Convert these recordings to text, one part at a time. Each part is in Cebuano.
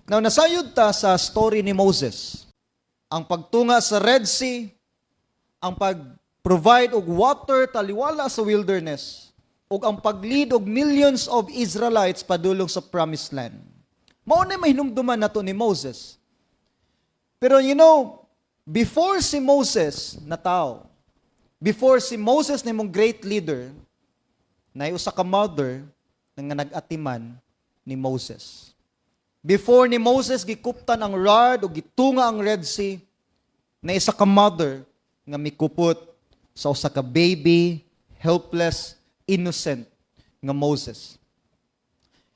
Now, nasayod ta sa story ni Moses. Ang pagtunga sa Red Sea, ang pag-provide og water taliwala sa wilderness, ug ang pag-lead og millions of Israelites padulong sa Promised Land. Mao na mahinumduman nato ni Moses. Pero before si Moses natao, before si Moses nahimong great leader, naay usa ka mother nga nag-atiman ni Moses. Before ni Moses gikuptan ang rod o gitunga ang Red Sea, naay isa ka mother nga mikupot sa usa ka baby, helpless, innocent nga Moses.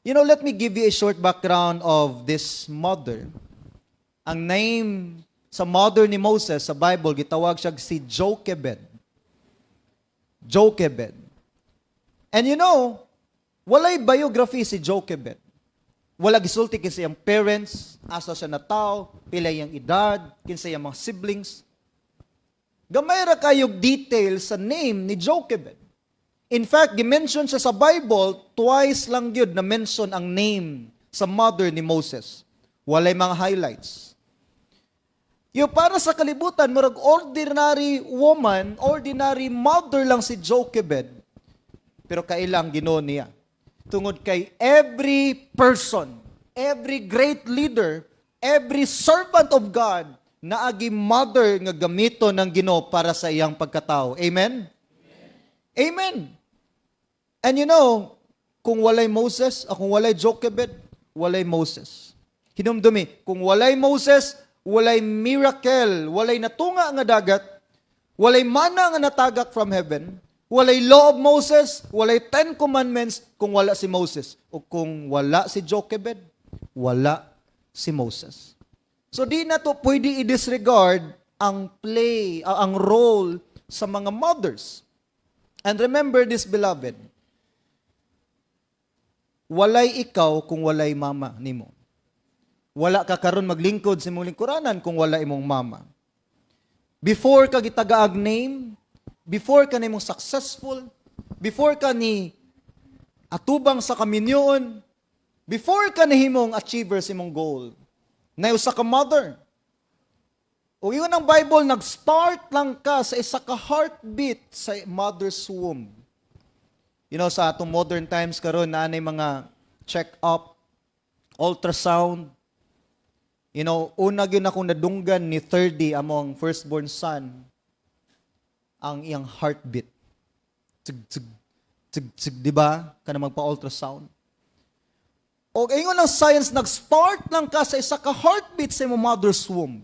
Let me give you a short background of this mother. Ang name sa mother ni Moses sa Bible, gitawag siya si Jochebed. Jochebed. And walay biography si Jochebed. Wala gisulti kinsa iyang parents, asa siya natao, pila iyang edad, kinsa iyang mga siblings. Gamay ra kayog detail sa name ni Jochebed. In fact, gi-mention siya sa Bible, twice lang gyud na mention ang name sa mother ni Moses. Walay mga highlights. Yung para sa kalibutan, murag ordinary woman, ordinary mother lang si Jochebed. Pero kailang Ginoo niya. Tungod kay every person, every great leader, every servant of God, naagi mother nga gamito ng Ginoo para sa iyang pagkatao. Amen? Amen. And kung walay Moses, o kung walay Jochebed, walay Moses. Hinumdumi, kung walay Moses, walay miracle, walay natunga nga dagat, walay mana nga natagak from heaven, walay law of Moses, walay Ten Commandments kung wala si Moses. O kung wala si Jochebed, wala si Moses. So di na to pwede i-disregard ang play, ang role sa mga mothers. And remember this, beloved, walay ikaw kung walay mama nimo. Wala ka karon maglingkod sa imong lingkuranan kung wala imong mama. Before ka gitagaag name, before ka nahimong successful, before ka ni atubang sa kaminyoon, before ka nahimong achiever sa imong goal, na usa ka mother. O ingon ang Bible, nag-start lang ka sa isa ka heartbeat sa mother's womb. Sa atong modern times karon naa nay mga check-up, ultrasound. Una gyud akong nadunggan ni 30 among firstborn son ang iyang heartbeat. Tsig tsig tsig tsig, di ba? Kana magpa-ultrasound. O ingon ang science, nag-start lang ka sa isa ka heartbeat sa imong mother's womb.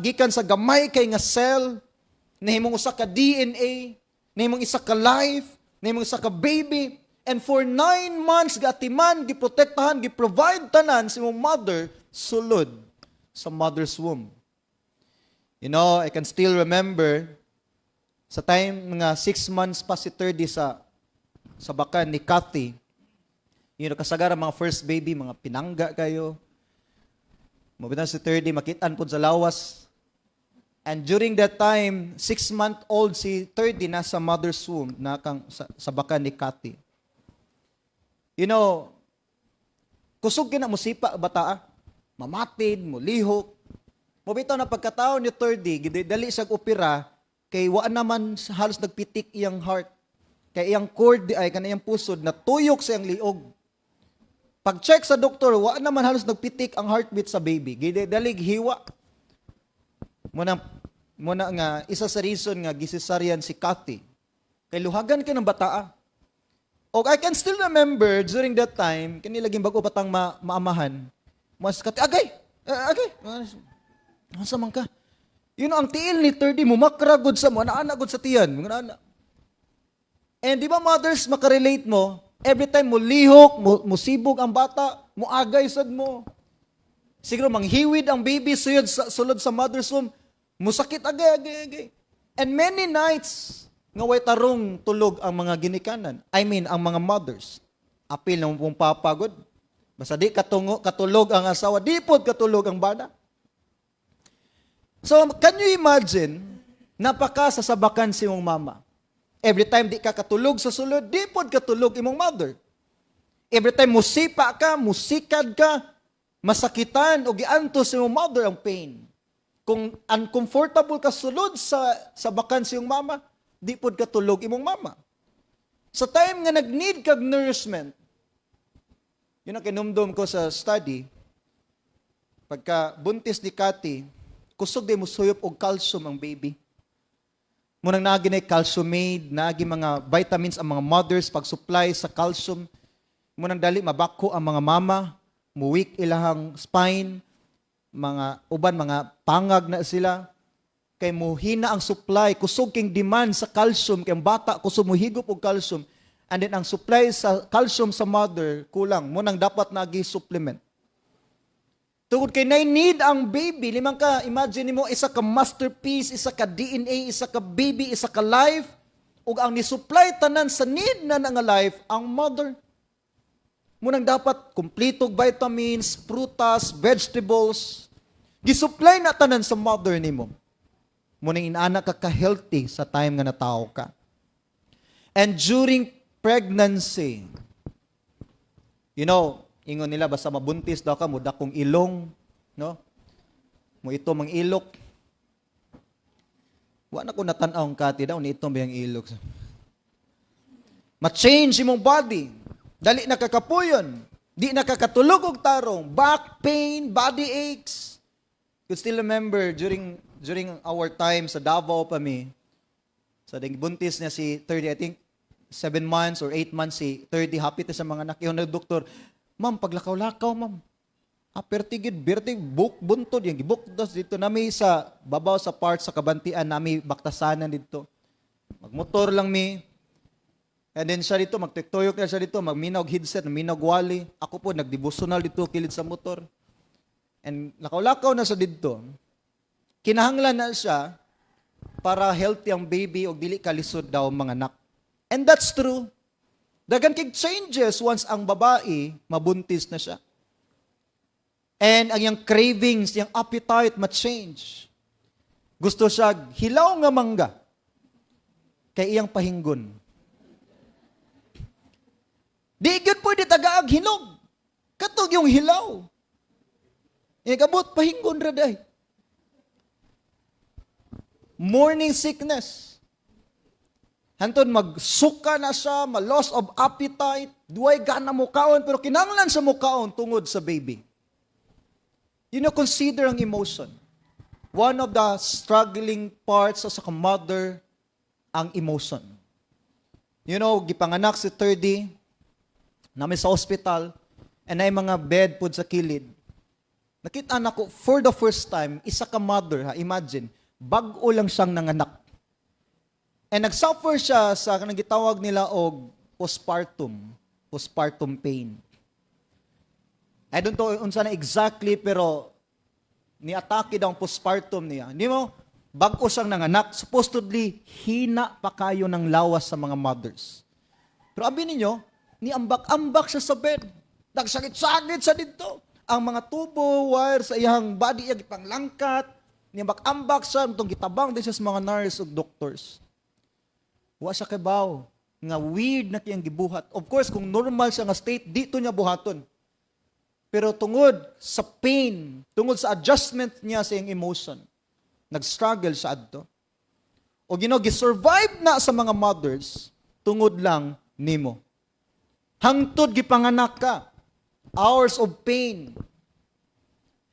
Gikan sa gamay kay nga cell, nahimong usa ka DNA, nahimong isa ka life, nahimong isa ka baby, and for 9 months gaatiman, giprotektahan, gi-provide tanan sa imong mother sulod sa mother's womb. I can still remember sa time nga 6 months pa si 30 sa bakan ni Kathy. Kasagaran mga first baby, mga pinangga kayo. Mabitaw si 30, makitaan po sa lawas. And during that time, 6-month-old si 30 nasa mother's womb, na kang, sa bakan ni Kathy. Kusog kina musipa bata, ah. Mamatid, mulihok. Mabitaw na pagkatao ni 30, dali siya opera, kay wa naman halos nagpitik iyang heart. Kay iyang cord ay kanang iyang pusod natuyok sa iyang liog. Pag-check sa doktor, wa naman halos nagpitik ang heartbeat sa baby. Gidi dalig hiwa. Muna nga isa sa reason nga gi-cesarean si Kathy. Kay luhagan ka ng bataa. O I can still remember during that time, kani laging bago patang maamahan. Mas Kathy, agay! Eh, agay! Asa man ka? Ang tiil ni 30 mo, makragod sa mo, ana gud sa tiyan. Mga ana. And di ba mothers, makarelate mo, every time mo lihok, mo, musibog ang bata, mo agay sad mo. Siguro manghiwid ang baby suyod sa, sulod sa mother's womb, musakit agay, agay, agay. And many nights, nga way tarong tulog ang mga ginikanan. I mean, ang mga mothers. Apil na mo pong papagod. Basta di katulog ang asawa, di pod katulog ang bana. So, can you imagine, napaka sasabakan si imong mama? Every time di ka katulog sa sulod, di pod katulog imong mother. Every time musipa ka, musikad ka, Masakitan o giantos sa imong mother ang pain. Kung uncomfortable ka sulod sa bakan sa iyong mama, di pod ka tulog imong mama. Sa time nga nag-need kag nourishment, yun ang kinumdum ko sa study, pagka buntis ni Kati, kusog di mo suyop og calcium ang baby. Munang naagi na calciumade, naagi mga vitamins ang mga mothers pag supply sa calcium. Munang dali mabako ang mga mama, muweak ilahang spine, mga uban mga pangag na sila kay muhina ang supply, kusog king demand sa calcium kay ang bata kusog mohigop og calcium, and then ang supply sa calcium sa mother kulang, munang dapat nagi supplement. Tungod kay nay need ang baby, limang ka, imagine nimo, isa ka masterpiece, isa ka DNA, isa ka baby, isa ka life, ug ang ni-supply tanan sa need na nga life, ang mother. Munang dapat kumpletong vitamins, prutas, vegetables, gisupply na tanan sa mother nimo. Munang inana ka ka-healthy sa time nga natawo ka. And during pregnancy, ingon nila basta mabuntis daw ka, mudakong ilong, no? Mo ito mang ilok. Wa na ko natan-aw ang Kati daw ni ito ang ilok. Ma-change imong body. Dali na kakapuyon. Di na kakatulog og tarong. Back pain, body aches. Could still remember during our time sa Davao pa mi. Sa ding buntis niya si 30, I think 7 months or 8 months si 30, happy ta sa mga anak. Yung doktor, "Ma'am, paglakaw-lakaw, ma'am. Ah, pertigid, bertig, buk, buntod, yung gibukdos dito nami sa babaw sa part sa Cabantian, nami baktasanan dito. Magmotor lang mi. And then siya dito, magtuktuyok na siya dito, magminaw og headset, magminaw og wali. Ako po, nagdevotional dito, kilid sa motor. And lakaw-lakaw na sa dito. Kinahanglan na siya para healthy ang baby o dili kalisod daw mga anak. And that's true. Daghan kay changes once ang babae mabuntis na siya. And ang iyang cravings, yung appetite ma-change. Gusto siya hilaw nga mangga kay iyang pahinggon. Di gyud pwede tagaag hinog. Katog yung hilaw. Ikabot pahinggon ra day. Morning sickness. Hantod magsuka na siya, ma-loss of appetite, duway gana mukaon, pero kinahanglan sa mukaon tungod sa baby. Consider ang emotion. One of the struggling parts sa mother, ang emotion. Gipanganak si 30, nami sa hospital, and ay mga bed pud sa kilid. Nakita nako for the first time, isa ka mother, ha, imagine, bag-o lang siyang nanganak. And nag-suffer siya sa kanang gitawag nila og postpartum pain. I don't know unsa na exactly, pero ni-atake daw ang postpartum niya. Hindi mo, bag-o siyang nanganak, supposedly hina pa kayo ng lawas sa mga mothers. Pero abi ninyo, ni ambak-ambak siya sa bed. Nagsakit-sakit sa dito. Ang mga tubo, wire sa iyang body, iyang ipanglangkat. Ni ambak-ambak siya, itong gitabang din siya sa mga nurse ug doctors. Wa siya kibaw nga weird na kiyang gibuhat. Of course, kung normal siya nga state, dito niya buhaton. Pero tungod sa pain, tungod sa adjustment niya sa iyang emotion, nag-struggle siya adto. O gisurvive na sa mga mothers, tungod lang nimo. Hangtod gipanganak ka. Hours of pain.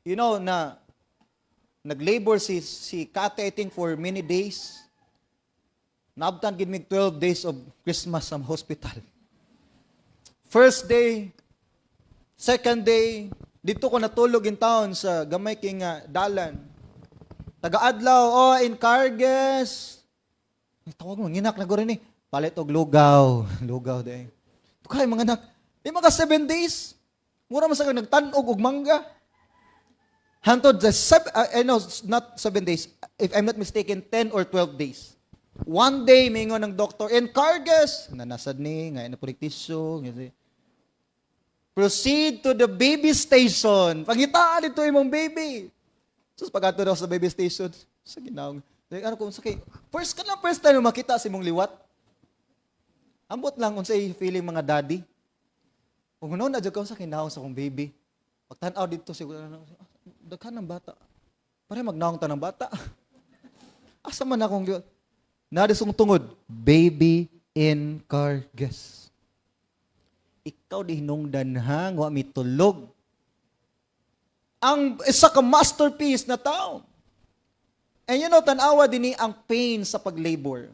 Na nag-labor si Kate, I think, for many days. Naabtan gid mig 12 days of Christmas sa hospital. First day, second day, dito ko natulog in town sa gamay king dalan. Taga-adlaw, "Oh, in Carges." Tawag mo, nginak na rin eh. Palit og lugaw. Lugaw day. Tukay mga anak. Di mga 7 days. Mura man sa nagtan-og og mangga. Hantod the seven, no, not 7 days. If I'm not mistaken, 10 or 12 days. One day, mingon ng doktor, "In Carges." Nanasad ni, ngayon na tissue. "Proceed to the baby station. Pangitaan ito imong baby." So, pag daw sa baby station, sa ginaong, like, ano kung sa kay, first ka lang, first time makita si mong liwat. Ambot lang unsay feeling mga daddy. Kung noon na jud ka sa kinahong sa kong baby. Pagtanaw dito siguro, daghan ng bata. Pare magnaong ta ng bata. Asa man akong liwat? Nadisong tungod, baby in carcass. Ikaw di hinungdan ha, wa mi tulog. Ang isa ka masterpiece na tao. And tanawa din ni ang pain sa pag-labor.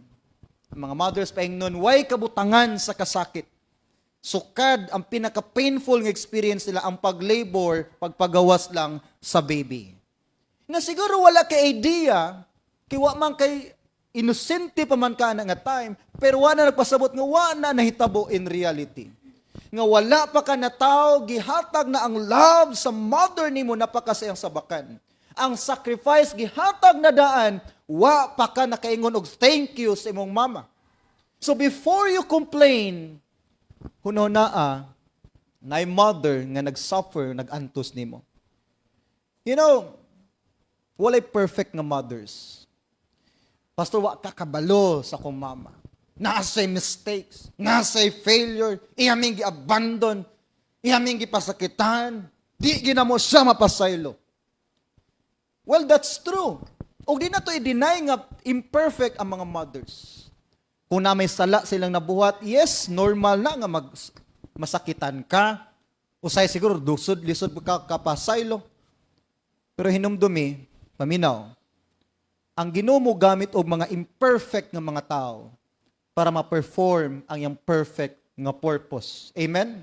Ang mga mothers paingnon, way kabutangan sa kasakit. Sukad ang pinaka-painful nga experience nila ang pag-labor, pagpagawas lang sa baby. Na siguro wala kay idea, kay wa man kay inosente pa man ka na nga time, pero wa na nagpasabot nga wa na nahitabo in reality. Nga wala pa ka natawo, gihatag na ang love sa mother nimo napakasayang sabakan. Ang sacrifice gihatag na daan, wa pa ka nakaingon og thank you sa imong mama. So before you complain, huno naa nay mother nga nag-suffer, nag-antos nimo. Walay perfect nga mothers. Pastor, wa ka kabalo sa akong mama. Nasa'y mistakes, nasa'y failure, iya ming gi-abandon, iya ming gipasakitan, di ginamo siya mapasaylo. Well, that's true. O di na to i-deny nga imperfect ang mga mothers. Kung na may sala silang nabuhat, yes, normal na nga masakitan ka. Usay siguro, dusod, lisod ka kapasaylo. Pero hinumdumi, paminaw, ang Ginoo mo gamit og mga imperfect nga mga tao para ma-perform ang iyang perfect nga purpose. Amen?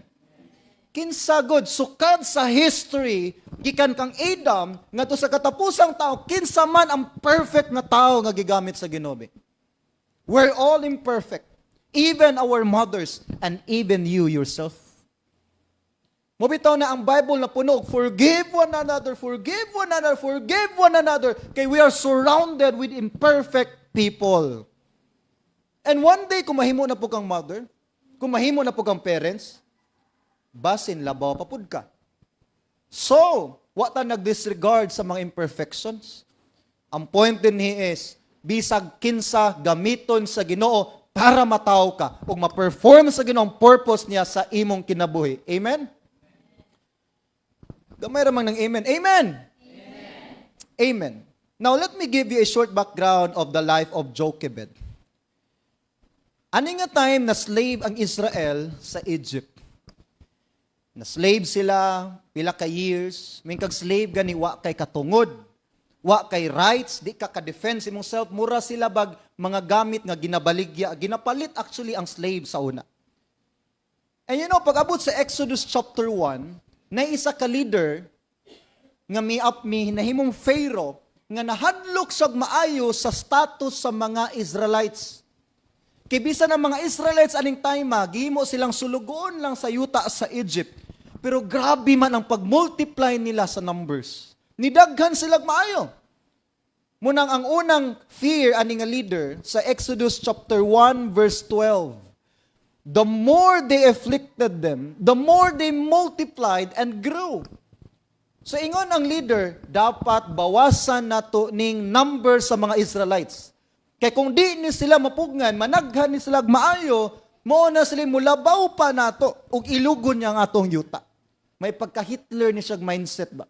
Kinsa god sukad sa history gikan kang Adam ngadto sa katapusang tao, kinsa man ang perfect nga tao nga gigamit sa Ginoo? We're all imperfect. Even our mothers and even you yourself. Mobitaw na ang Bible na puno og forgive one another, forgive one another, forgive one another. Kay we are surrounded with imperfect people. And one day, kung mahimo na po kang mother, kung mahimo na po kang parents, basin labaw pa pud ka. So, wa ta nag-disregard sa mga imperfections. Ang point din hi is, bisag kinsa gamiton sa Ginoo para mataw ka ug ma-perform sa Ginoo ang purpose niya sa imong kinabuhi. Amen? Gamay ra man ng amen. Amen. Amen. Now, let me give you a short background of the life of Jochebed. Ani nga time na slave ang Israel sa Egypt. Na slave sila pila ka years, may kag slave gani wa kay katungod. Wa kay rights, di ka ka-defense imong self, mura sila bag mga gamit nga ginabaligya, ginapalit actually ang slave sa una. And pag abot sa Exodus chapter 1, na isa ka leader nga mi up mi nahimong Pharaoh nga nahadlok sa maayo sa status sa mga Israelites. Kay bisan ang mga Israelites aning time, gihimo silang sulugoon lang sa yuta sa Egypt. Pero grabe man ang pag-multiply nila sa numbers. Nidaghan sila maayo. Munang ang unang fear ani nga leader sa Exodus chapter 1 verse 12. The more they afflicted them, the more they multiplied and grew. So ingon ang leader, dapat bawasan nato ning number sa mga Israelites. Kay kung di ni sila mapugngan, managhan ni sila maayo, mo na sila mulabaw pa nato ug ilugon niya ang atong yuta. May pagka-Hitler ni siya mindset ba?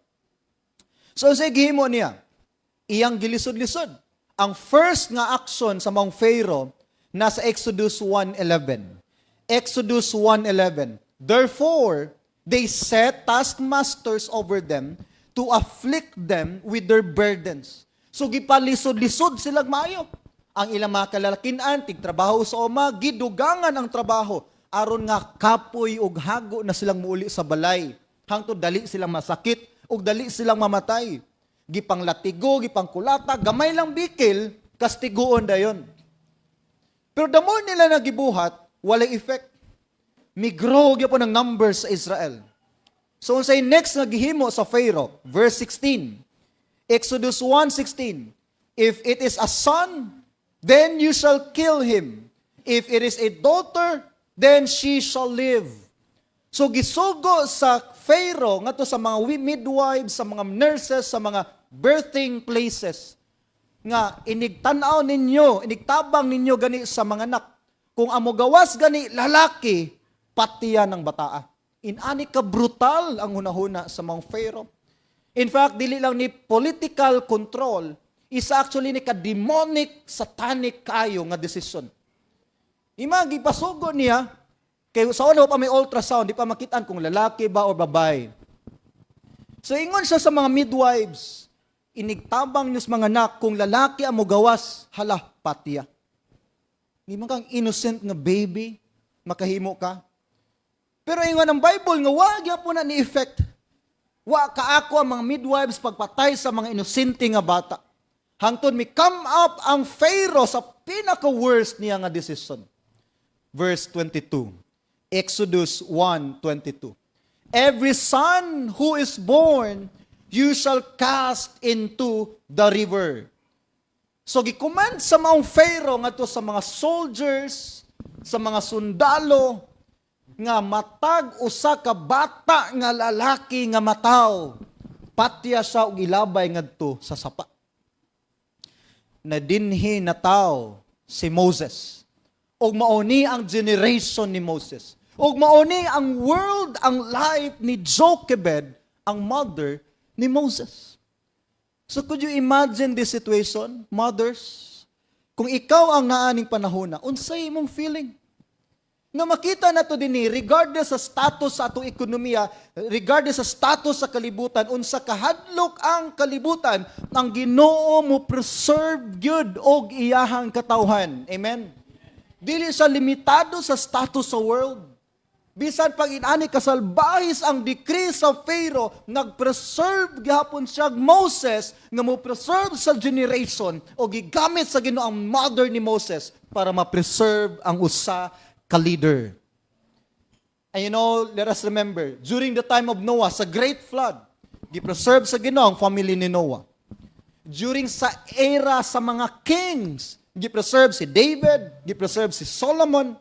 So sa gihimo niya, iyang gilisod-lisod. Ang first nga action sa maong Pharaoh nasa Exodus 1:11. Exodus 1:11. Therefore, they set taskmasters over them to afflict them with their burdens. So gipalisod-lisod sila maayo. Ang ilang mga kalalakinan, tigtrabaho sa uma, gidugangan ang trabaho aron nga kapoy ug hago na silang muuli sa balay. Hangtod dali silang masakit ug dali silang mamatay. Gipanglatigo, gipangkulata, gamay lang bikil, kastiguon dayon. Pero the more nila nagibuhat, walay effect. Migrow gyapon ang numbers sa Israel. So unsay next nga gihimo sa Pharaoh, verse 16. Exodus 1:16. If it is a son, then you shall kill him. If it is a daughter, then she shall live. So gisugo sa Pharaoh ngadto sa mga midwives, sa mga nurses, sa mga birthing places nga inigtan-aw ninyo, inigtabang ninyo gani sa mga anak. Kung amo gawas gani lalaki, patiya ng bataa. Inani ka brutal ang hunahuna sa mga Pharaoh. In fact, dili lang ni political control, isa actually ni ka demonic, satanic kayo nga desisyon. Ima gipasugo niya kay sa una pa may ultrasound, di pa makitaan kung lalaki ba o babae. So ingon siya sa mga midwives, "Inigtabang niyo sa mga anak, kung lalaki ang mogawas, hala, patya." Di man kang innocent nga baby, makahimo ka. Pero ingon ang Bible nga wa gyapon na ni effect. Wa kaako ang mga midwives pagpatay sa mga inosente nga bata. Hangtod mi come up ang Pharaoh sa pinaka-worst niya nga decision. Verse 22. Exodus 1:22. "Every son who is born, you shall cast into the river." So gi-command sa maong Pharaoh ngadto sa mga soldiers, sa mga sundalo nga matag usa ka bata nga lalaki nga mataw, patya siya og ilabay ngadto sa sapa. Na dinhi nataw si Moses. Og mao ni ang generation ni Moses. Og mao ni ang world, ang life ni Jochebed, ang mother ni Moses. So could you imagine this situation, mothers? Kung ikaw ang naaning panahona, unsay imong feeling? Nga makita nato dinhi, regardless sa status sa atong ekonomiya, regardless sa status sa kalibutan, unsa kahadlok ang kalibutan, ang Ginoo mo preserve gyud og iyahang katawhan. Amen. Dili sa limitado sa status sa world. Bisan pag inani kasalbahis ang decree sa Pharaoh, nag-preserve gihapon siya Moses nga mo preserve sa generation o gigamit sa Ginoo ang mother ni Moses para ma-preserve ang usa ka leader. And let us remember, during the time of Noah, sa great flood, gi-preserve sa Ginoo ang family ni Noah. During sa era sa mga kings, gi-preserve si David, gi-preserve si Solomon.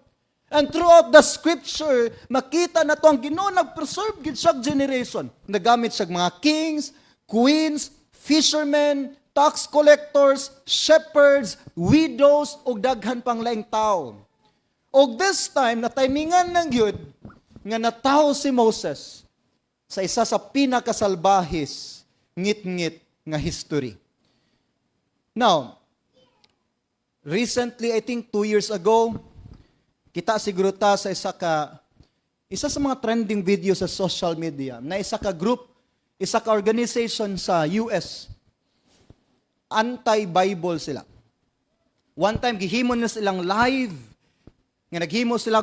And throughout the scripture, makita nato ang Ginoo nag-preserve gid siya generation. Nagamit siya mga kings, queens, fishermen, tax collectors, shepherds, widows, ug daghan pang laing tao. Og this time, na-timingan ng gyud nga natawo si Moses sa isa sa pinakasalbahis ngit-ngit nga history. Now, recently, I think 2 years ago, kita siguro ta sa isa sa mga trending video sa social media na isa ka group, isa ka organization sa US. Anti-Bible sila. One time, gihimo na silang live nga naghimo sila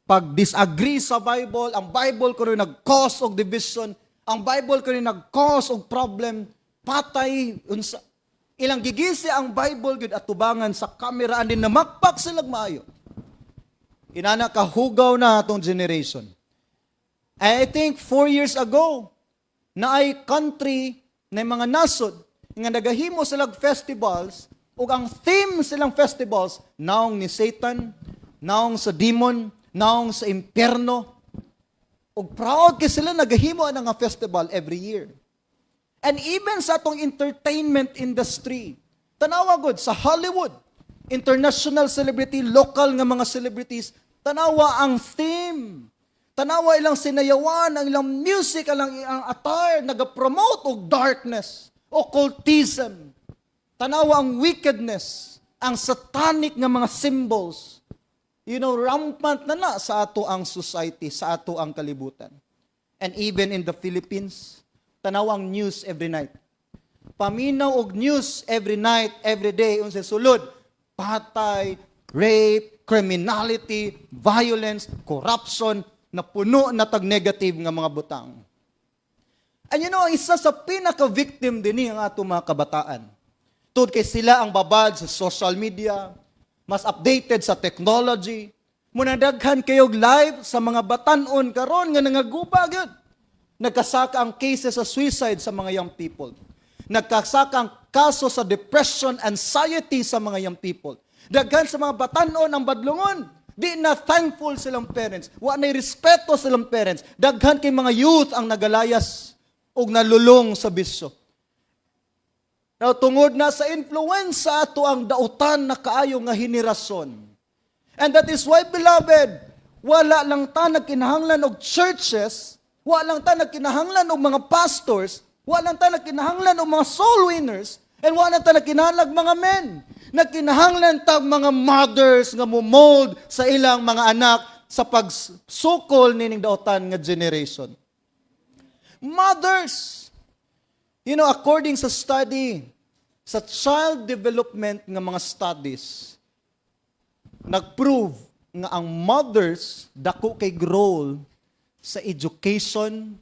pag-disagree sa Bible, ang Bible kuno nag-cause og division, ang Bible kuno nag-cause og problem, patay unsa. Ilang gigisi ang Bible gyud atubangan sa kamera and namakpak sila maayo. Inana kahugaw na atong generation. I think 4 years ago, na ay country na mga nasod nga nagahimo sila festivals ug ang theme silang festivals naong ni Satan, naong sa demon, naong sa impyerno. Ug proud kay sila nagahimo ana nga festival every year. And even sa atong entertainment industry, tanawa gud sa Hollywood, international celebrity, local nga mga celebrities, tanawa ang theme. Tanawa ilang sinayawan, ang ilang music, ang attire, nag-promote og darkness, occultism. Tanawa ang wickedness, ang satanic nga mga symbols. Rampant na na sa ato ang society, sa ato ang kalibutan. And even in the Philippines, tanawa ang news every night. Paminaw og news every night, every day, unsa sulod, patay, rape, criminality, violence, corruption, na puno na tag negative nga mga butang. And ang isa sa pinaka-victim din ang ato mga kabataan. Tungod kay sila ang babad sa social media, mas updated sa technology, muna daghan kayog live sa mga batanon karon nga nangaguba gyud. Nagkasaka ang cases sa suicide sa mga young people. Nagkasaka ang kaso sa depression, anxiety sa mga young people. Daghan sa mga batanon ang badlongon. Di na thankful silang parents. Wa na respeto silang parents. Daghan kay mga youth ang nagalayas og nalulong sa bisyo. Now, tungod na sa influence sa ato ang dautan na kaayo nga henerasyon. And that is why, beloved, Wala lang ta nagkinahanglan og churches, wala lang ta nagkinahanglan og mga pastors, wala lang ta nagkinahanglan og mga soul winners, and wala lang ta nagkinahanglan og mga men. Nagkinahanglan ta og mga mothers nga mo-mold sa ilang mga anak sa pagsukol nining daotan nga generation. Mothers, according sa study, sa child development nga mga studies, nag-prove nga ang mothers dako kay role sa education,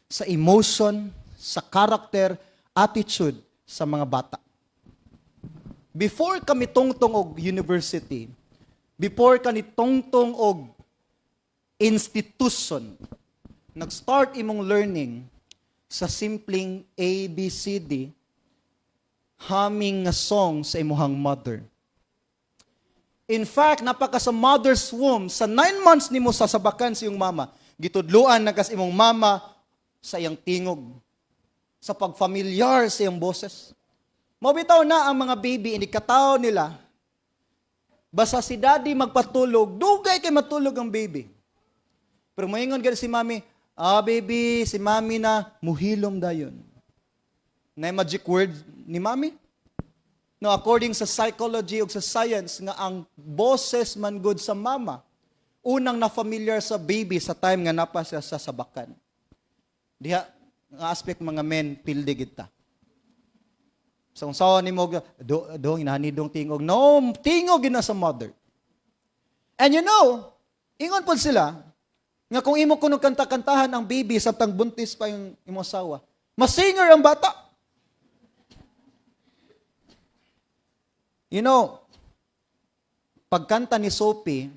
sa emotion, sa character, attitude sa mga bata. Before kami tungtong og university, before kami tungtong og institution, nag-start imong learning sa simpleng A, B, C, D, humming nga song sa imuhang mother. In fact, napaka sa mother's womb, sa 9 months nimo sa sabakan sa iyong mama, gitudluan na kas imong mama sa iyang tingog, sa pagfamilyar sa iyang boses. Mabitaw na ang mga baby, hindi kataw nila, basta si daddy magpatulog, dugay kay matulog ang baby. Pero moingon gani si mami, "Ah, baby, si mami na," muhilom dayon. Na magic word ni mami. No, according sa psychology ug sa science nga ang boses man gud sa mama unang na familiar sa baby sa time nga napa siya sa sabakan. Diha nga aspect, mga men, pildi gid ta. Sa kung sawa nimo do do inahanidong tingog, no, tingog gina sa mother. And ingon pod sila nga kung imo kuno kanta-kantahan ang baby samtang buntis pa yung imong asawa, masinger ang bata. Pagkanta ni Sophie,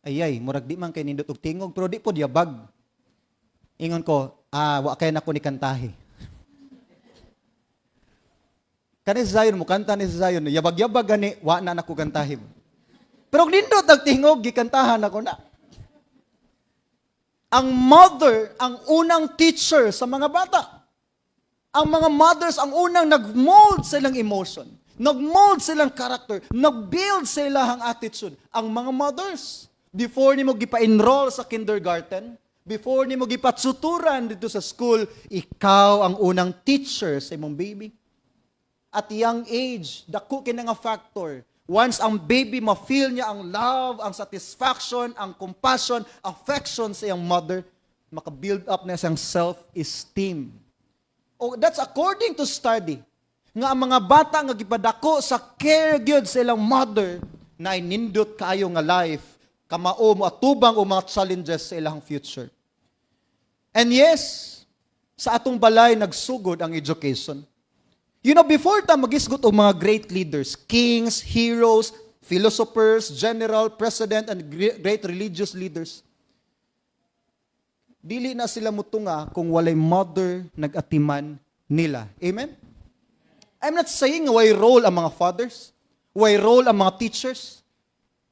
ayay, murag di man kay nindot og tingog, pero di pod yabag. Ingon ko, "Ah, wa kay nako ni kantahi." Kani si Zion, mo kanta ni si Zion, yabag-yabag gani, wa na nako kantahi. Pero nindot ang tingog, gikantahan ako na. Ang mother, ang unang teacher sa mga bata. Ang mga mothers, ang unang nag-mold sa ilang emotion, nag-mold sa ilang character, nag-build sa ilang attitude. Ang mga mothers, before nimo gipa-enroll sa kindergarten, before nimo gipatsuturan dito sa school, ikaw ang unang teacher sa imong baby. At young age, dako kini nga factor. Once ang baby ma-feel niya ang love, ang satisfaction, ang compassion, affection sa iyang mother, maka-build up na siyang self-esteem. Oh, that's according to study. Nga ang mga bata nga gipadako sa care gyud sa ilang mother na nindot kaayo nga life, kamao mo atubang o mga challenges sa ilang future. And yes, sa atong balay nagsugod ang education. Before ta magisgot og mga great leaders, kings, heroes, philosophers, general, president, and great religious leaders, dili na sila mutunga kung walay mother nag-atiman nila. Amen? I'm not saying nga way role ang mga fathers, way role ang mga teachers,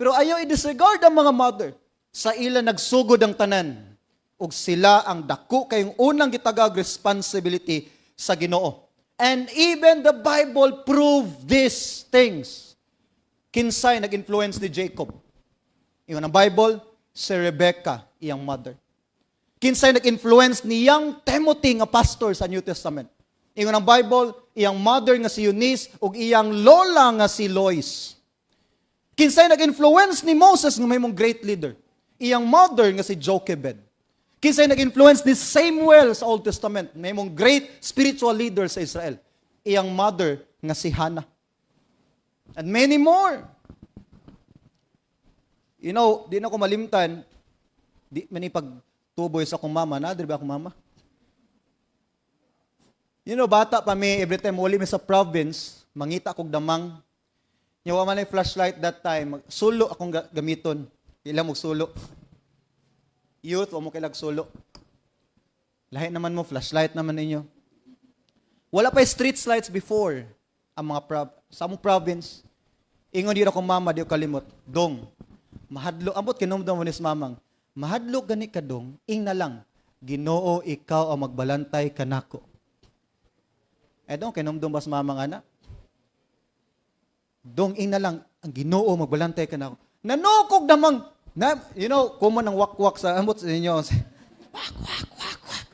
pero ayaw i-disregard ang mga mother. Sa ila nagsugod ang tanan, ug sila ang dako kayong unang gitagag responsibility sa Ginoo. And even the Bible prove these things. Kinsay nag-influence ni Jacob? Ingon ang Bible, si Rebecca, iyang mother. Kinsay nag-influence ni young Timothy nga pastor sa New Testament? Ingon ang Bible, iyang mother nga si Eunice ug iyang lola nga si Lois. Kinsay nag-influence ni Moses nga mahimong great leader? Iyang mother nga si Jochebed. Kinsay nag-influence ni Samuel sa Old Testament, mahimong great spiritual leader sa Israel? Iyang mother nga si Hannah. And many more. Di na ko malimtan, di man pagtuboy sa akong mama, na, di ba akong mama? Bata pa mi, every time uli mi sa province, mangita kog damang. Nya wa man ay flashlight that time, sulo akong gamiton. Ila mo sulo. Youth, wa mo kailag sulo. Lahi naman mo, flashlight naman ninyo. Wala pa street lights before ang mga sa among province. Ingon dira akong mama, di ko kalimot. "Dong, mahadlok, ambot kinumdum mo ni mamang, mahadlok gani ka dong, ing na lang, Ginoo, ikaw ang magbalantay kanako." Eh dong, kinumdum ba sa mamang ana? "Dong, ing na lang, ang Ginoo magbalantay kanako." Nanukog namang, Na, common ang wakwak sa ambot sa inyo. Wak, wak, wak, wak.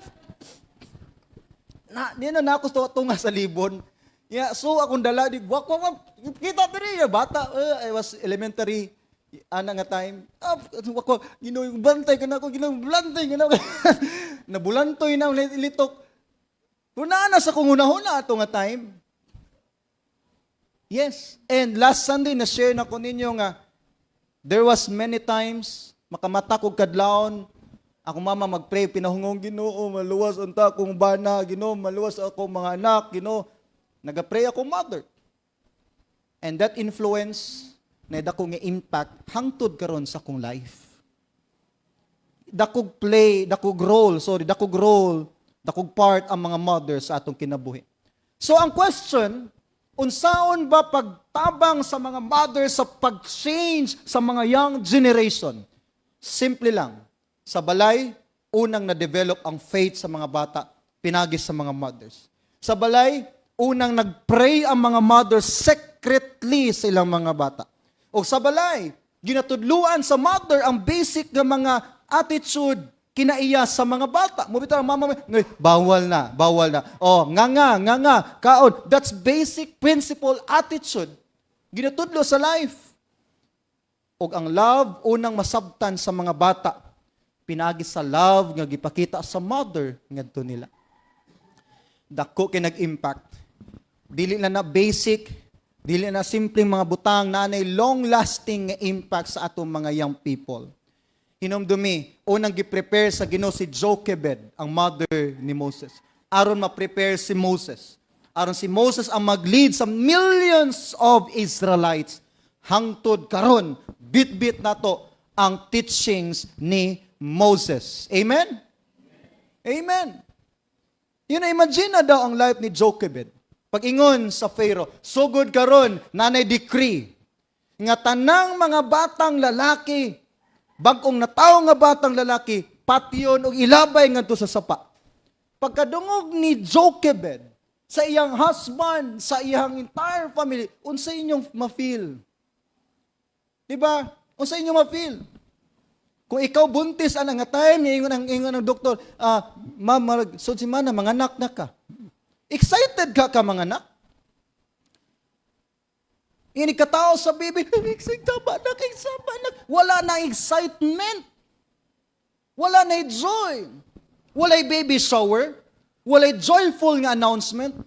Na, di na na ako tunga sa libon. Yeah, so akong dala di wak wak wak. Kita diri ya bata, I was elementary ana nga time. Ah, wak wak, Ginoo, bantay ka na ako, Ginoo, bulantay ka na ako. Nabulantoy na ang litok. Kuna na sa kung hunahuna ato nga time. Yes. And last Sunday na share na ko ninyo nga there was many times makamata kog kadlawon ako mama magpray pinahungong, "Ginoo, maluwas unta akong bana, Ginoo, maluwas ako mga anak, Ginoo." Nagapray ako mother. And that influence na dako nga impact hangtod karon sa akong life. Dakog play, dakog role, sorry, dakog role, dakog part ang mga mother sa atong kinabuhi. So ang question, unsaon ba pagtabang sa mga mothers sa pag-change sa mga young generation? Simple lang. Sa balay, unang na-develop ang faith sa mga bata, pinagi sa mga mothers. Sa balay, unang nag-pray ang mga mothers secretly sa ilang mga bata. O sa balay, ginatudluan sa mother ang basic nga mga attitude kinaiya sa mga bata. Mo bitaw ang mama, "Ngay, bawal na, bawal na. Oh, nga nga, nga nga, kaon." That's basic principle attitude. Ginatudlo sa life. Og ang love unang masabtan sa mga bata pinagi sa love nga gipakita sa mother ngadto nila. Dako kay nag-impact. Dili na na basic, dili na simpleng mga butang na anay long-lasting nga impact sa atong mga young people. Hinumdumi, unang gi-prepare sa Ginoo si Jochebed, ang mother ni Moses. Aron ma-prepare si Moses. Aron si Moses ang mag-lead sa millions of Israelites. Hangtod karon, bit-bit nato ang teachings ni Moses. Amen? Amen. Yun na, imagine na daw ang life ni Jochebed. Pag-ingon sa Pharaoh, "Sugod karon, nanay decree nga tanang mga batang lalaki, bag-ong natawo nga batang lalaki, patyon og ilabay ngadto sa sapa." Pagkadungog ni Jochebed sa iyang husband, sa iyang entire family, unsa inyong ma-feel? Di ba? Unsa inyong ma-feel? Kung ikaw buntis ana nga time, ingon ang ingon ng doktor, "Ah, ma'am, so si mana manganak na ka." Excited ka ka manganak? Ini katao sa baby, excited ba na kay saba na. Wala na excitement. Wala na joy. Walay baby shower. Walay joyful nga announcement.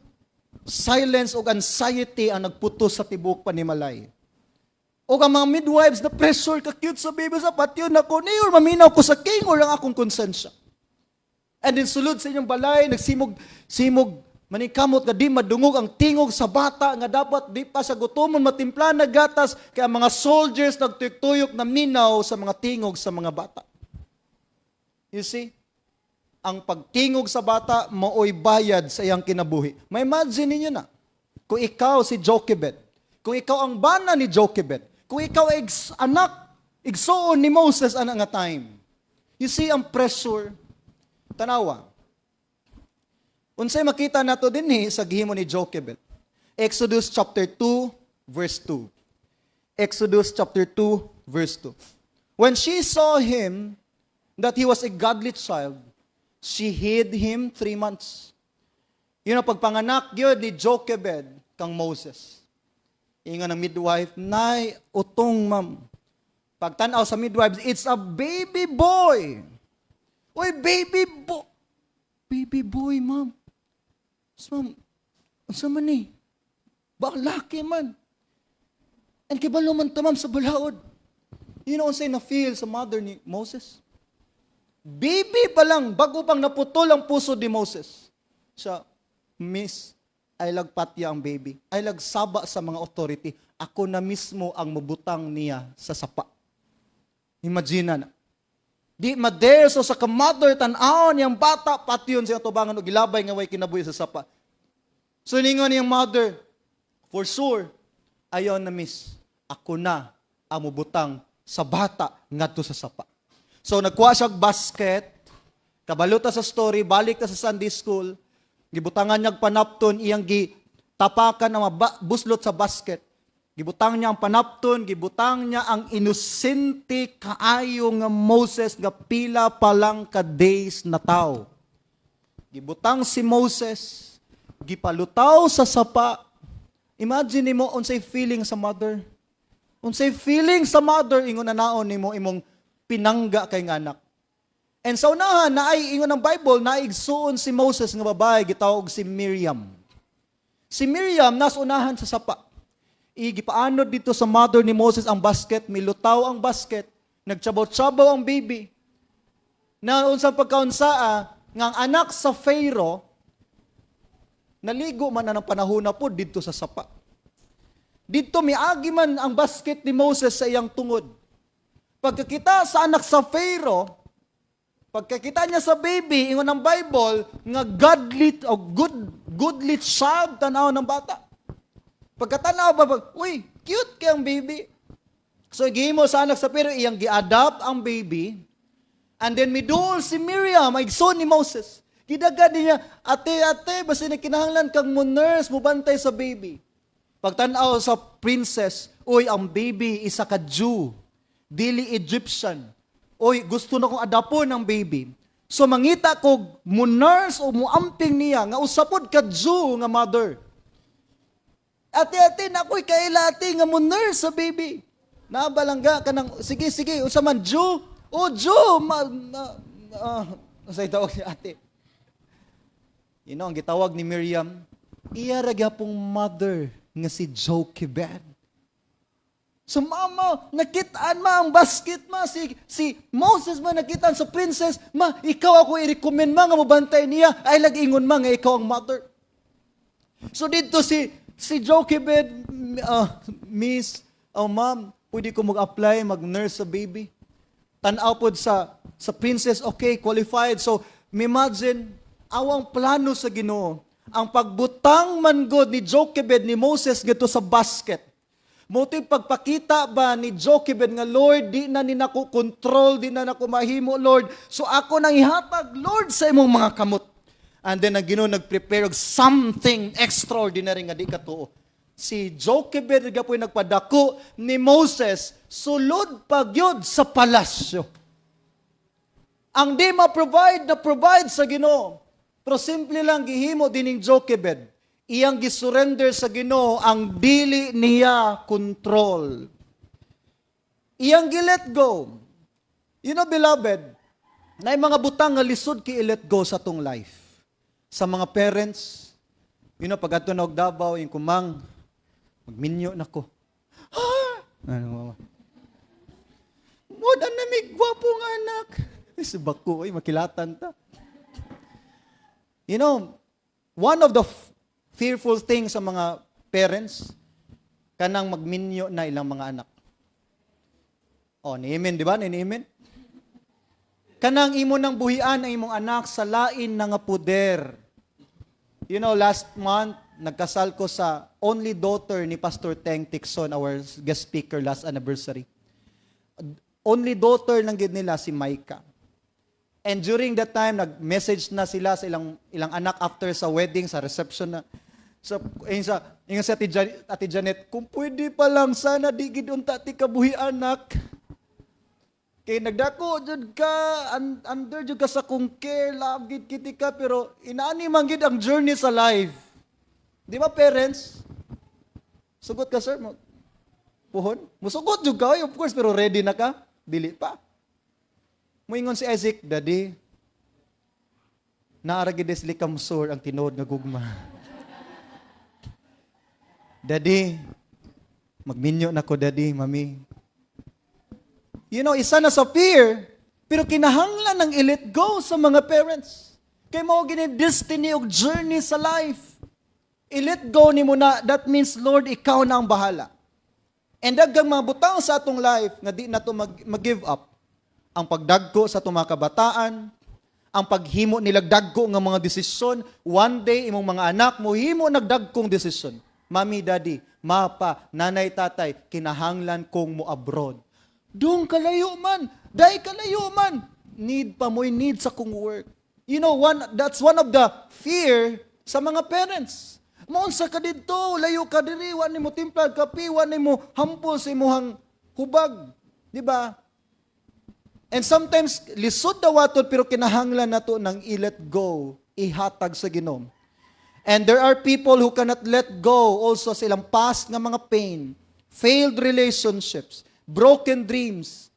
Silence ug anxiety ang nagputos sa tibok panimalay. O ang mga midwives na pressure ka cute sa baby sa patyon nako ni or maminaw ko sa king or ang akong konsensya. And then sulod sa inyong balay, nagsimog simog maningkamot nga di madungog ang tingog sa bata nga dapat di pa sa gutomon matimpla na gatas kay ang mga soldiers nagtuyok-tuyok na minaw sa mga tingog sa mga bata. You see? Ang pagtingog sa bata maoy bayad sa iyang kinabuhi. Ma-imagine ninyo na kung ikaw si Jochebed, kung ikaw ang bana ni Jochebed, kung ikaw ay anak, igsuon ni Moses ana nga time. You see ang pressure. Tanawa. Unsay makita nato dinhi sa gihimo ni Jochebed? Exodus chapter 2 verse 2. Exodus chapter 2 verse 2. When she saw him that he was a godly child, she hid him 3 months. Yun ang pagpanganak yun ni Jochebed kang Moses. Ingon ng midwife, "Nay, utong, ma'am." Pagtanaw sa midwives, it's a baby boy. Uy, baby boy. Baby boy, ma'am. So, ma'am, unsa man ni? Baka laki man. And kibalo man ta, ma'am, sa balaod. You know unsay na-feel sa mother ni Moses? Baby pa lang, bago pang naputol ang puso ni Moses. Siya, "Miss, ay lagpatya ang baby. Ay lagsaba sa mga authority. Ako na mismo ang mubutang niya sa sapa." Imagine na. Di ma-dare so sa ka-mother tan-awon niyang bata patyon siya tubangan og gilabay nga way kinabuhi sa sapa. So ningon niyang mother, "For sure, ayaw na, miss. Ako na ang mubutang sa bata ngadto sa sapa." So nagkuha siya og basket, kabalo ta sa story, balik ta sa Sunday school, gibutangan niya og panapton, iyang gi tapakan ang mga buslot sa basket. Gibutang niya ang panapton, gibutang niya ang inosente kaayo nga Moses nga pila pa lang ka days na tao. Gibutang si Moses, gipalutaw sa sapa. Imagine nimo unsay feeling sa mother. Unsay feeling sa mother ingon na naon nimo imong pinangga kay nga anak. And sa unahan, naay ingon ng Bible, naigsuon si Moses nga babae, gitawag si Miriam. Si Miriam nas unahan sa sapa. Igipaanod dito sa mother ni Moses ang basket, milutaw ang basket, nagtsabaw-tsabaw ang baby. Na unsang pagkaunsaa, nga ang anak sa Pharaoh, naligo man na ng panahon na po dito sa sapa. Dito miagi man ang basket ni Moses sa iyang tungod. Pagkakita sa anak sa Pharaoh, pagkakita niya sa baby, ingon ng Bible, nga godly o good goodly child tanaw ng bata. Pagkatanaw ba, uy, cute kayang baby. So gihimo sa anak sa Pharaoh, iyang gi-adopt ang baby. And then miduol si Miriam, ay igsoon ni Moses. Gidagad niya, "Ate, ate, basta na kinahanglan kang mo nurse, mubantay sa baby." Pagtanaw sa princess, uy, ang baby isa ka Jew, dili Egyptian. Uy, gusto na kong adapon ang baby. So mangita kog mo nurse o muamping niya nga usapod ka Jew nga mother. "Ate, ate, nakoy kaila, ate, nga mo nurse sa baby." Nabalangga ka ng, "Sige, sige, usa man, Jew?" "Oh, Jew, ma, na, unsay tawag ni ate?" Ang gitawag ni Miriam, iya ra gyapong mother nga si Jochebed. So mama, nakitaan ma ang basket ma, si Moses ma nakitaan sa princess, ma, ikaw ako i-recommend ma nga mobantay niya, ay lag-ingon ma nga ikaw ang mother. So dito si Jochebed, "Miss, oh ma'am, pwede ko mag-apply, mag-nurse sa baby?" Tanaw pod sa princess, okay, qualified. So, imagine, awang plano sa Ginoo, ang pagbutang man god ni Jochebed ni Moses gito sa basket. Mo pagpakita ba ni Jochebed nga, "Lord, di na ni nako control, di na nako mahimo, Lord. So ako nang ihatag, Lord, sa imong mga kamot." And then ang Ginoo nag-prepare og something extraordinary nga di katuo. Si Jochebed gapoy nagpadako ni Moses sulod pa gyud sa palasyo. Ang di ma-provide na provide sa Ginoo. Pero simple lang gihimo dining Jochebed. Iyang gisurrender sa Ginoo ang dili niya control. Iyang gi-let go. Beloved, na mga butang nga lisod ki i-let go sa atong life. Sa mga parents, pag ato na og Davao, yung kumang, "Magminyo na ko." "Ha? Ano, mama?" "Mo na may gwapo nga anak." Ay, si bako, ay, makilatan ta. One of the fearful things sa mga parents, kanang magminyo na ilang mga anak. Oh, ni-amen, di ba? Ni-amen? Kanang imo nang buhian ang imong anak sa lain na nga puder. Last month, nagkasal ko sa only daughter ni Pastor Teng Tixon, our guest speaker last anniversary. Only daughter lang gid nila si Micah. And during that time, nag-message na sila sa ilang anak after sa wedding, sa reception na. So, yung sa Ate Janet, "Kung pwede pa lang, sana di gid unta ti kabuhi, anak. Kay nagdako jud ka, under jud ka sa kung care, love gid kiti ka, pero inaani man gid ang journey sa life." Di ba, parents? Sugot ka, sir? Puhon? Musugot jud ka, oy, of course, pero ready na ka? Dili pa. Muingon si Isaac, "Daddy, naa ra gid sa Likamsor ang tinuod nga gugma. Daddy, magminyo na ko, daddy, mami." Isa na sa fear, pero kinahanglan ng i-let go sa mga parents. Kay mao gini destiny og journey sa life. I-let go nimo na, that means, "Lord, ikaw na ang bahala." And daghang mga butang sa atong life nga di na to mag-give up. Ang pagdagko sa atong mga kabataan, ang paghimo nilag dagko nga mga desisyon, one day imong mga anak mo himo nagdagkong desisyon. "Mami, daddy, mapa, nanay, tatay, kinahanglan kong mo abroad." "Dong kalayo man, dai kalayo man. Need pa mo'y need sa kong work." That's one of the fear sa mga parents. Maunsa ka didto, layo ka diri, wa nimo timpla kape, wa nimo hampol sa imuhang hubag, di ba? And sometimes lisod dawaton, pero kinahanglan nato nang i-let go, ihatag sa Ginoo. And there are people who cannot let go also sa ilang past nga mga pain, failed relationships, broken dreams,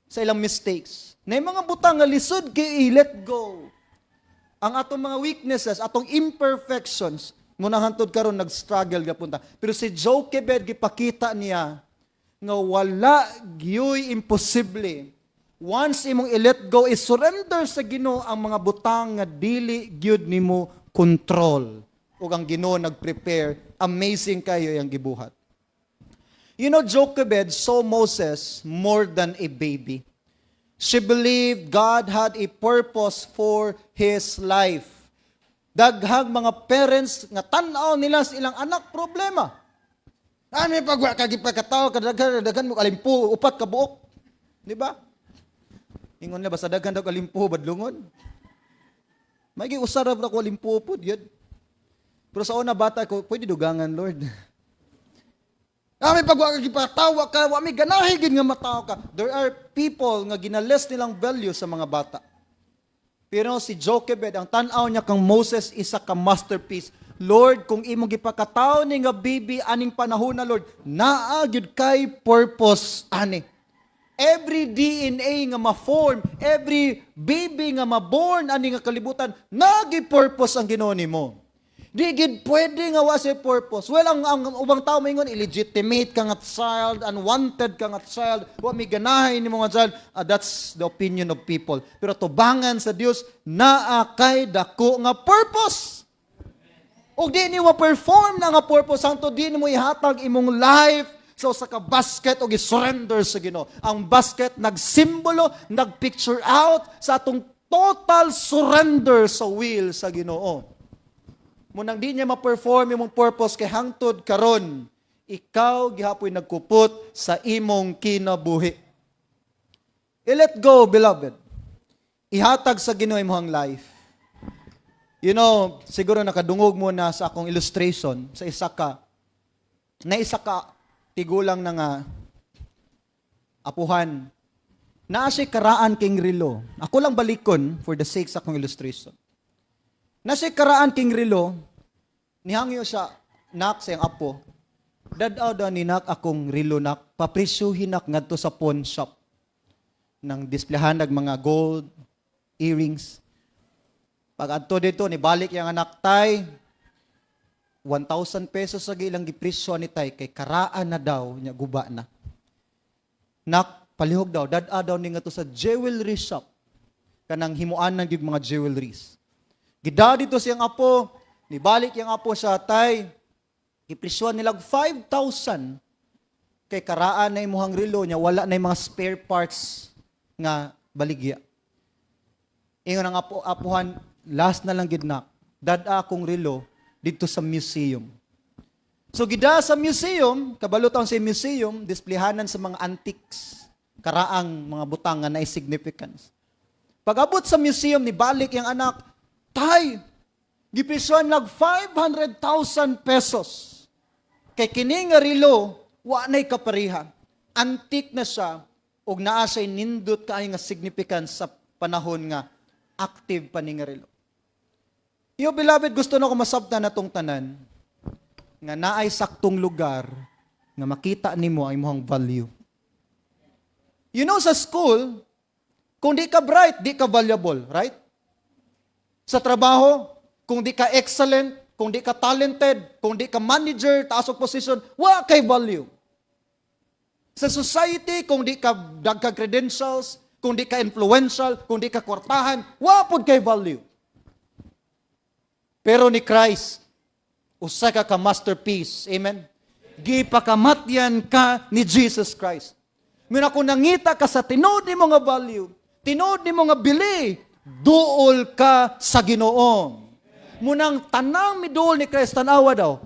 sa ilang mistakes. Na yung mga butang nga lisod kay i-let go. Ang atong mga weaknesses, atong imperfections, muna hantod karon nag-struggle gapon ta. Pero si Jochebed, gipakita niya nga wala gyoy imposible. Once imong i-let go, i-surrender sa Ginoo ang mga butang nga dili gyud nimo control. Ug ang Ginoo nag-prepare, amazing kayo yang gibuhat. Jochebed saw Moses more than a baby. She believed God had a purpose for his life. Daghang mga parents nga tan-aw nila sa ilang anak, problema. Ano pag wa ka gipakatawo, kadaghan daghan mo kalimpo, upat ka buok. Di ba? Ingon na basta daghan daw kalimpo, badlungon. May usa ra ko alimpo pud yun. Pero sa una bata ko, pwede dugangan, Lord. Ami pag wa ka gipatawa ka, wa mi ganahi gid nga matawo ka. There are people nga ginales nilang value sa mga bata. Pero si Jochebed, ang tan-aw niya kang Moses, isa ka masterpiece. Lord, kung imong gipakatawo ni nga baby aning panahon na, Lord, naa gyud kay purpose ani. Every DNA nga ma-form, every baby nga ma-born ani nga kalibutan, nagi purpose ang Ginoo nimo. Di gid pwede nga wa say purpose. Well, ang ubang tao maingon illegitimate ka nga child, unwanted ka nga child, wa mi ganahay nimo nga child. Ah, that's the opinion of people. Pero tubangan sa Dios, naa kay dako nga purpose. Og di nimo perform na nga purpose hangtod di nimo ihatag imong life sa usa ka basket og i-surrender sa Ginoo. Ang basket nagsimbolo, nagpicture out sa atong total surrender sa will sa Ginoo. Munang di niya ma-perform imong purpose kay hangtod karon, ikaw gihapoy nagkupot sa imong kinabuhi. I-let go, beloved. Ihatag sa Ginoo imong life. Siguro nakadungog mo na sa akong illustration sa isa ka tigulang na nga apuhan. Naa siya karaan king relo. Ako lang balikon for the sake sa akong illustration. Naa siya karaan king relo, nihangyo siya, nak, sa iyang apo, "Dad-aw daw ni, nak, akong relo, nak, papresyuhin, nak, ngadto sa pawn shop." Nang displayhan nag mga gold, earrings. Pag adto dito, nibalik yung anak, "Tay, 1,000 pesos sa ilang gipresyo ni, tay, kay karaan na daw, nya guba na." "Nak, palihog daw, dad-a daw ni ngadto sa jewelry shop." Kanang himuan ng gyud mga jewelries. Gida dito siyang apo, nibalik yung apo sa, "Tay, gipresyohan nilag 5,000 kay karaan na imuhang relo niya, wala na yung mga spare parts nga baligya." Ingon ang apo, apuhan, "Last na lang gid, nak, dad-a akong relo dito sa museum." So gida sa museum, kabalo taon sa museum, displayhanan sa mga antiques, karaang mga butang nga naay significance. Pag-abot sa museum, ni balik yung anak, "Tay, gipresyohan nag 500,000 pesos. Kay kini nga relo, wa na'y kapareha. Antique na siya, ug naa siya'y nindot kaayo nga significance sa panahon nga active pa ni nga relo." Iyo, beloved, gusto na ko masabtan natong tanan nga naay saktong lugar nga makita nimo ang imong value. Sa school, kung di ka bright, di ka valuable, right? Sa trabaho, kung di ka excellent, kung di ka talented, kung di ka manager, taas og position, wa kay value. Sa society, kung di ka dagkag credentials, kung di ka influential, kung di ka kwartahan, wa pud kay value. Pero ni Christ, usa ka ka masterpiece. Amen? Gipakamatyan ka ni Jesus Christ. Muna kung nangita ka sa tinuod nimo nga value, tinuod nimo nga bili, duol ka sa Ginoo. Munang tanang miduol ni Christ, tanawa daw,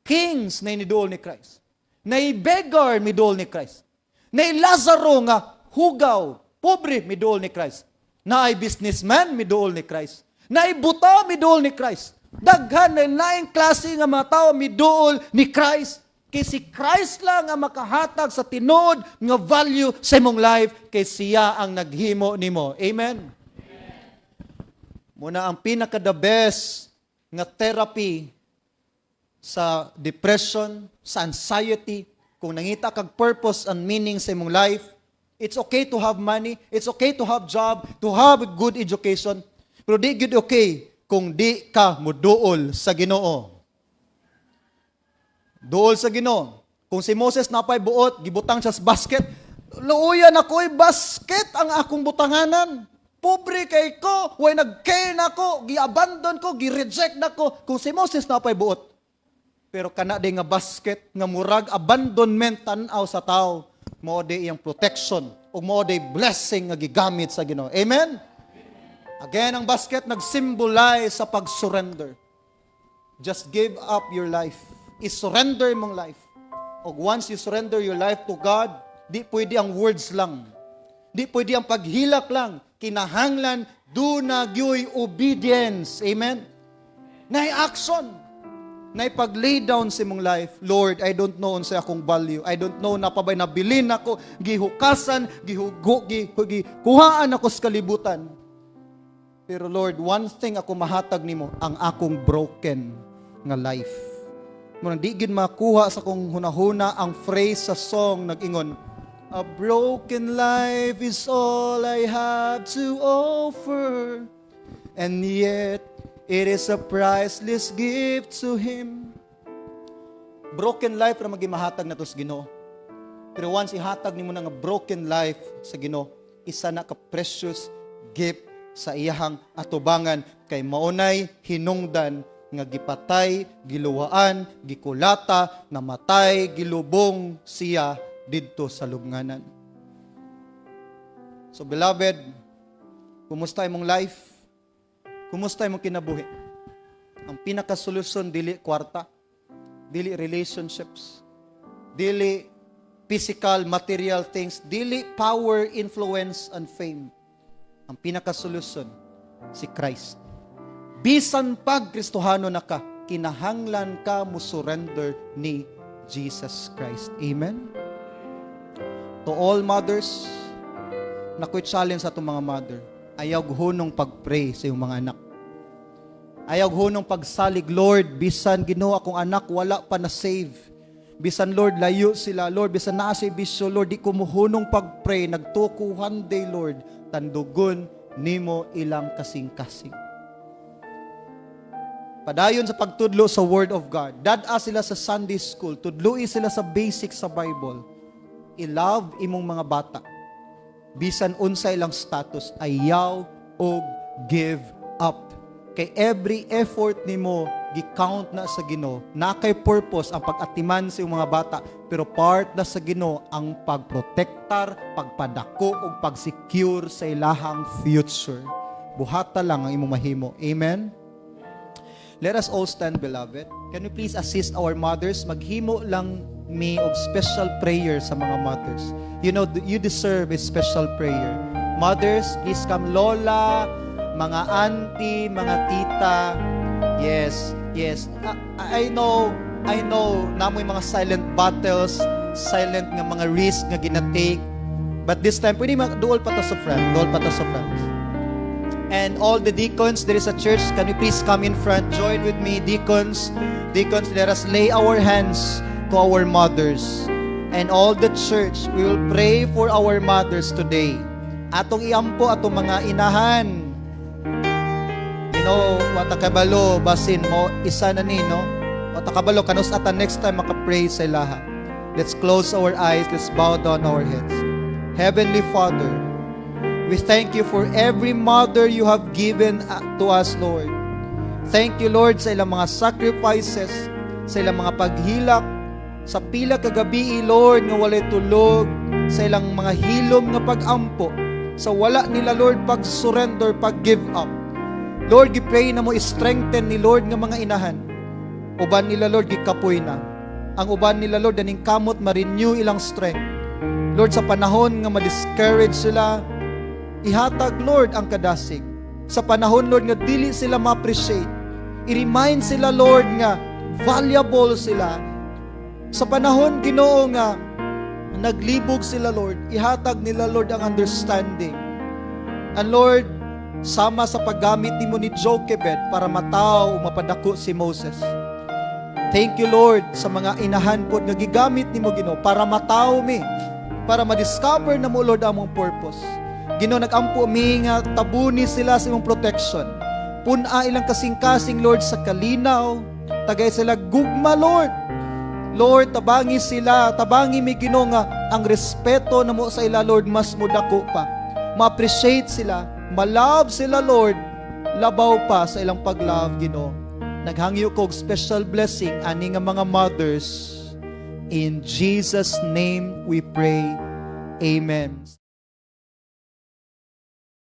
kings na iniduol ni Christ. Nay beggar miduol ni Christ. Nay Lazaro nga hugaw, pobre, miduol ni Christ. Naay businessman miduol ni Christ. Naay buta miduol ni Christ. Daghan na laing klase nga mga tao miduol ni Christ. Kay si Christ lang ang makahatag sa tinuod nga value sa imong life, kay siya ang naghimo nimo. Amen. Muna ang pinaka the best nga therapy sa depression, sa anxiety, kung nangita kag purpose and meaning sa imong life, it's okay to have money, it's okay to have job, to have a good education, pero di gyud okay kung di ka muduol sa Ginoo. Duol sa Ginoo. Kung si Moses napay buot, gibutang siya sa basket, "Luoyan ako, basket ang akong butanganan. Pobre kay ko, way nag-care nako, gi-abandon ko, gi-reject nako." Kung si Moses napay buot. Pero kana di nga basket nga murag abandonment tan-aw sa tao, mao di iyang protection ug mao di blessing nga gigamit sa Ginoo. Amen. Again, ang basket nag-symbolize sa pag-surrender. Just give up your life. I-surrender imong life. Og once you surrender your life to God, di pwede ang words lang. Di pwede ang paghilak lang. Kinahanglan, duna gyoy obedience. Amen? Nay action. Nay pag-lay down sa imong life. "Lord, I don't know unsa akong value. I don't know na pabay nabilin ako, gihukasan, gihugo, gikuhaan ako sa kalibutan. Pero Lord, one thing ako mahatag nimo, ang akong broken nga life." Muna di gid makuha sa akong hunahuna ang phrase sa song nag-ingon, "A broken life is all I have to offer, and yet it is a priceless gift to Him." Broken life ra magi mahatag nato sa Ginoo. Pero once ihatag nimo na nga broken life sa Ginoo, isa na ka precious gift sa iyahang atubangan, kay maunay hinungdan nga gipatay, giluwaan, gikulata, namatay, gilubong siya didto sa lubnganan. So beloved, kumusta imong life? Kumusta imong kinabuhi? Ang pinakasolusyon, dili kwarta, dili relationships, dili physical, material things, dili power, influence, and fame. Ang pinakasolusyon, si Christ. Bisan pag Kristohano na ka, kinahanglan ka mo surrender ni Jesus Christ. Amen? To all mothers, nakoy challenge sa atong mga mother, ayaw hunong pag-pray sa iyong mga anak. Ayaw hunong pagsalig, "Lord, bisan Ginoo akong anak wala pa na save. Bisan, Lord, layo sila, Lord, bisan naa sa bisyo, Lord, di ko muhunong pag-pray, nagtuo one day, Lord, tandugon nimo ilang kasing-kasing." Padayon sa pagtudlo sa Word of God. Dad-a sila sa Sunday school, tudloi sila sa basics sa Bible. I-love imong mga bata. Bisan unsa ilang status, ayaw og give up. Kay every effort nimo gi-count na sa Ginoo. Na kay purpose ang pag-atiman sa imong mga bata, pero part na sa Ginoo ang pagprotektar, pagpadako ug pag-secure sa ilahang future. Buhata lang ang imong mahimo. Amen. Let us all stand, beloved. Can we please assist our mothers? Maghimo lang mi og special prayer sa mga mothers. You deserve a special prayer. Mothers, please come. Lola, mga auntie, mga tita. Yes. I know, namoy mga silent battles, silent nga mga risk nga ginatake. But this time, pwede duol pa ta sa front, duol pa ta sa front. And all the deacons, there is a church. Can you please come in front? Join with me, deacons. Deacons, let us lay our hands to our mothers. And all the church, we will pray for our mothers today. Atong iampo atong mga inahan. Wa ta kabalo, basin mo, isa na ni, no? Wa ta kabalo, kanus ata next time maka-pray sa ilaha. Let's close our eyes, let's bow down our heads. Heavenly Father, we thank you for every mother you have given to us, Lord. Thank you, Lord, sa ilang mga sacrifices, sa ilang mga paghilak, sa pila ka gabi, Lord, nga walay tulog, sa ilang mga hilom nga pag-ampo, sa wala nila, Lord, pag-surrender, pag-give up. Lord, gi-pray na mo strengthen ni Lord nga mga inahan. Uban nila, Lord, gikapoy na. Ang uban nila, Lord, aning kamot ma-renew ilang strength. Lord, sa panahon nga ma-discourage sila, ihatag, Lord, ang kadasig. Sa panahon, Lord, nga dili sila ma-appreciate. I-remind sila, Lord, nga valuable sila. Sa panahon, Ginoo, nga naglibog sila, Lord, ihatag nila, Lord, ang understanding. And Lord, sama sa paggamit nimo ni Jochebed para mataw o mapadako si Moses. Thank you, Lord, sa mga inahan pod nga gigamit nimo, Ginoo, para mataw mi, para ma-discover na mo, Lord, among purpose. Ginoo, nagampo mi nga tabuni sila sa imong protection. Pun-a ilang kasing-kasing, Lord, sa kalinaw. Tagay sila gugma, Lord. Lord, tabangi sila, tabangi mi, Ginoo, nga ang respeto namo sa ila, Lord, mas mudako pa. Ma-appreciate sila, ma-love sila, Lord, labaw pa sa ilang pag-love, Ginoo. Naghangyo ko og special blessing ani nga mga mothers. In Jesus' name we pray. Amen.